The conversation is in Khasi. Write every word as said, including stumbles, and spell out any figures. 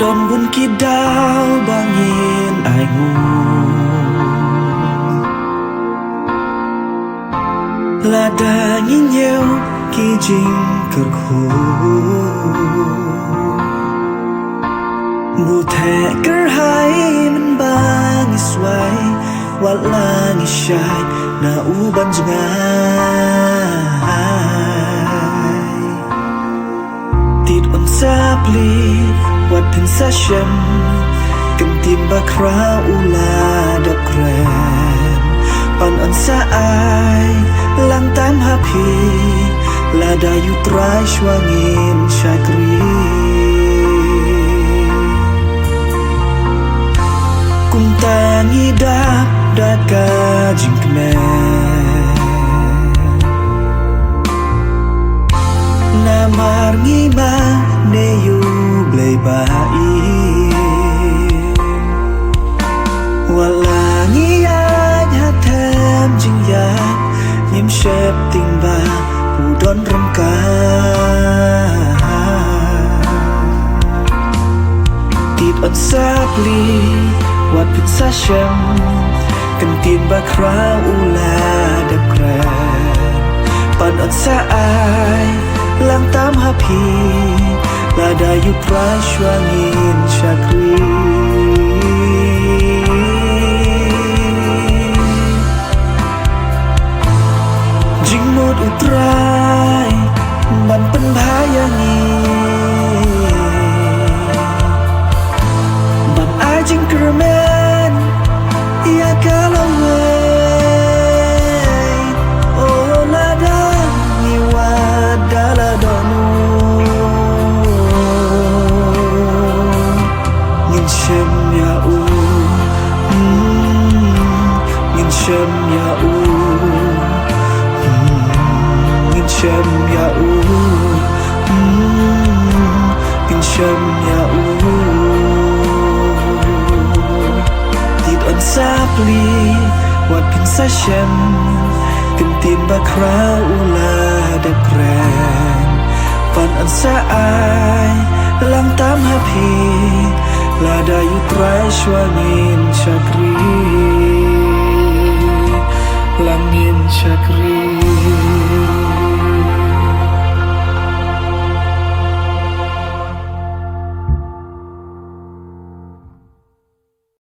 Don bun ki daw ba ngin ai nguh lada ngi ñiew ki jingkyrkhu. Bun theh kyrhai mynba ngi swai, wat la ngi shai na u ban jngai. Tied yn sa plie, wat phin sa shem, ktien bakhraw u la dep kren. Pan yn sa ai lang tam ha phi, lada ïa U Trai shuwa ngin shakri. Kumta ngi dap da ka jingkmen, namar ngi mane ïa U Blei ba ïeit. Wat la ngi ïaid ha them jingïap, ngim sheptieng ba U don ryngkat. Tied yn sa plie, wat phin sa shem, ktien bakhraw u la dep kren. Pan yn sa ai lang tam ha phi, lada ïa U Trai shuwa ngin shakri. Jingmut U Trai ban pynbha ïa ngi, ban ai jingkyrmen ïa ka lawei. O lada ngi wad da la dohnud, ngin shem ïa U. Hmm, ngin shem ïa U. Hmm, ngin shem ïa U. Hmm, ngin shem ïa U. Tied yn sa plie, wat phin sa shem, ktien bakhraw u la dep kren. Pan yn sa ai lang tam ha phi, lada ïa U Trai shuwa ngin shakri. Lang ngin shakri.